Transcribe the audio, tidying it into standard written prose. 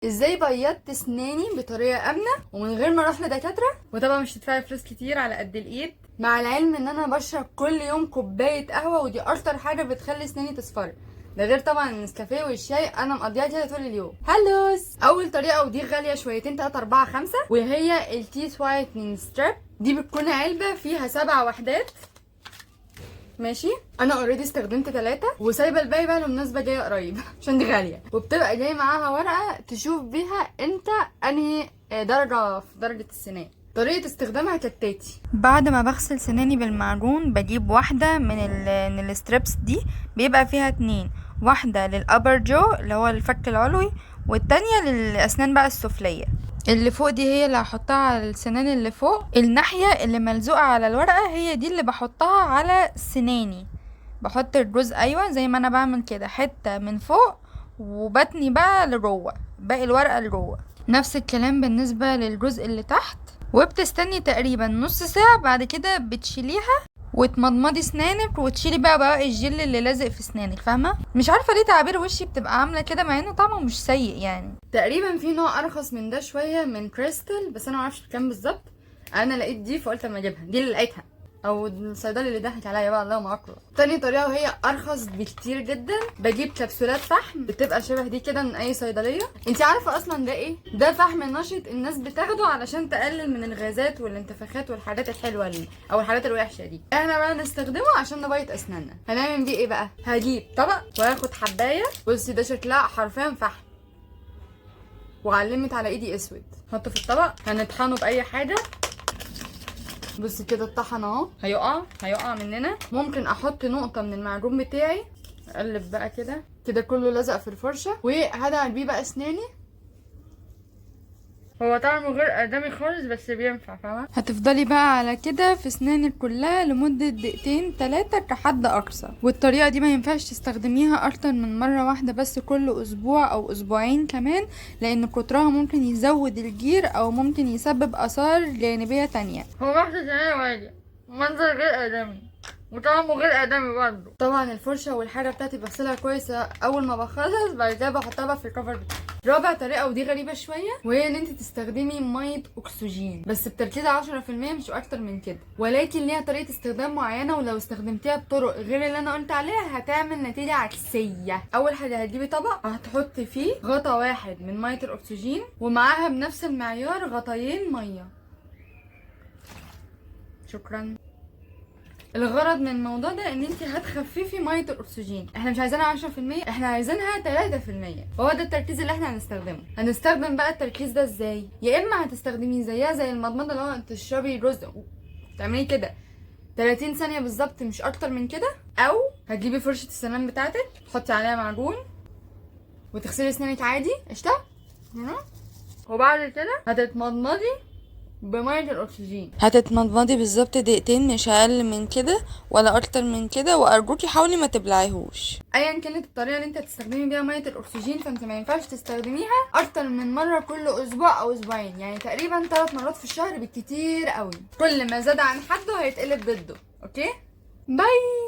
ازاي بيضت اسناني بطريقة امنه ومن غير ما اروح لدكاتره، وطبعا مش تدفعي فلوس كتير على قد الايد، مع العلم ان انا بشرب كل يوم كوباية قهوة، ودي اكتر حاجة بتخلي اسناني تصفر، ده غير طبعا النسكافيه والشاي انا مقضيها كده طول اليوم. هلوز. اول طريقه، ودي غالية شويتين 3 4 5، وهي ال teeth whitening strip. دي بتكون علبة فيها 7 وحدات، ماشي؟ انا already استخدمت 3 وسايبه الباقي بقى لمناسبة جاية قريب عشان دي غاليه، وبتبقى جاي معاها ورقة تشوف بيها انت انهي درجه في درجه السنان. طريقه استخدامها كالتاتي: بعد ما بغسل سناني بالمعجون بجيب واحدة من ال strips دي، بيبقى فيها 2، واحدة لل upper jaw اللي هو الفك العلوي، والتانية للأسنان بقى السفلية. اللي فوق دي هي اللي هحطها على السنان اللي فوق. الناحية اللي ملزوقة على الورقة هي دي اللي بحطها على سناني. بحط الجزء، ايوه زي ما انا بعمل كده، حتة من فوق وبتني بقى لجوه، باقي الورقة لجوه. نفس الكلام بالنسبة للجزء اللي تحت. وبتستني تقريبا نص ساعة، بعد كده بتشيليها وتمضمضي سنانك وتشيلي بقى بواقي الجل اللي لازق في سنانك، فاهمه؟ مش عارفه ليه تعابير وشي بتبقى عامله كده مع انه طعمه مش سيء يعني. تقريبا في نوع ارخص من ده شوية من كريستال، بس انا معرفش بكام بالظبط. انا لقيت دي فقلت اما اجيبها، دي اللي لقيتها او الصيدلي اللي ضحك عليا بقى، الله اكبر. تاني طريقه وهي ارخص بكتير جدا، بجيب كبسولات فحم بتبقى شبه دي كده من اي صيدلية. انت عارفه اصلا ده ايه؟ ده فحم نشط الناس بتاخده علشان تقلل من الغازات والانتفاخات والحاجات الحلوة اللي او الحاجات الوحشة دي. احنا بقى نستخدمه عشان نبيض اسناننا. هنعمل بيه ايه بقى؟ هجيب طبق واخد حبايه، بصي ده شكلها حرفيا فحم وعلمت على ايدي اسود، حطه في الطبق، هنطحنه باي حاجة. بصي كده اتطحن اهو، هيقع مننا. ممكن احط نقطة من المعجون بتاعي، اقلب بقى كده كده، كله لزق في الفرشة، وهدعك بيه بقى اسناني. هو طعمه غير ادمي خالص بس بينفع، فاهمه؟ هتفضلي بقى على كده في اسنانك كلها لمدة دقيقتين 3 كحد اقصى. والطريقة دي ما ينفعش تستخدميها اكتر من مرة واحدة بس كل اسبوع او اسبوعين كمان، لان كترها ممكن يزود الجير او ممكن يسبب اثار جانبية تانية. هو محشي سناني وعادي، منظر غير ادمي وطعمه غير ادمي برضه. طبعا الفرشة والحاجة بتاعتي بغسلها كويس اول ما بخلص، بعد كده بحطها بقى في ال cover بتاعي. رابع طريقه، ودي غريبة شوية، وهي ان انت تستخدمي مية اكسجين بس بتركيز 10% مش اكتر من كده، ولكن ليها طريقه استخدام معينة، ولو استخدمتيها بطرق غير اللي انا قلت عليها هتعمل نتيجة عكسية. اول حاجة هتجيبي طبق هتحطي فيه غطا واحد من مية الاكسجين، ومعاها بنفس المعيار غطايين مية. شكرا. الغرض من الموضوع ده ان انت هتخففي مية الاكسجين، احنا مش عايزينها 10%، احنا عايزينها 3%، وهو ده التركيز اللي احنا هنستخدمه. هنستخدم بقى التركيز ده ازاي؟ يا اما هتستخدميه زيها زي المضمضة اللي هو تشربي جزء تعملي كده 30 ثانية بالظبط مش اكتر من كده، او هتجيبي فرشه السنان بتاعتك تحطي عليها معجون وتغسلي اسنانك عادي قشطه، وبعد كده هتتمضمضي بميه الاكسجين. هتتمضمضي بالظبط دقيقتين مش اقل من كده ولا اكتر من كده، وارجوكي حاولي ما تبلعيهوش. ايا كانت الطريقة اللي انت هتستخدمي بيها مية الاكسجين، فانت ما ينفعش تستخدميها اكتر من مرة كل اسبوع او اسبوعين، يعني تقريبا 3 مرات في الشهر بالكتير قوي. كل ما زاد عن حده هيتقلب ضده. okay، bye.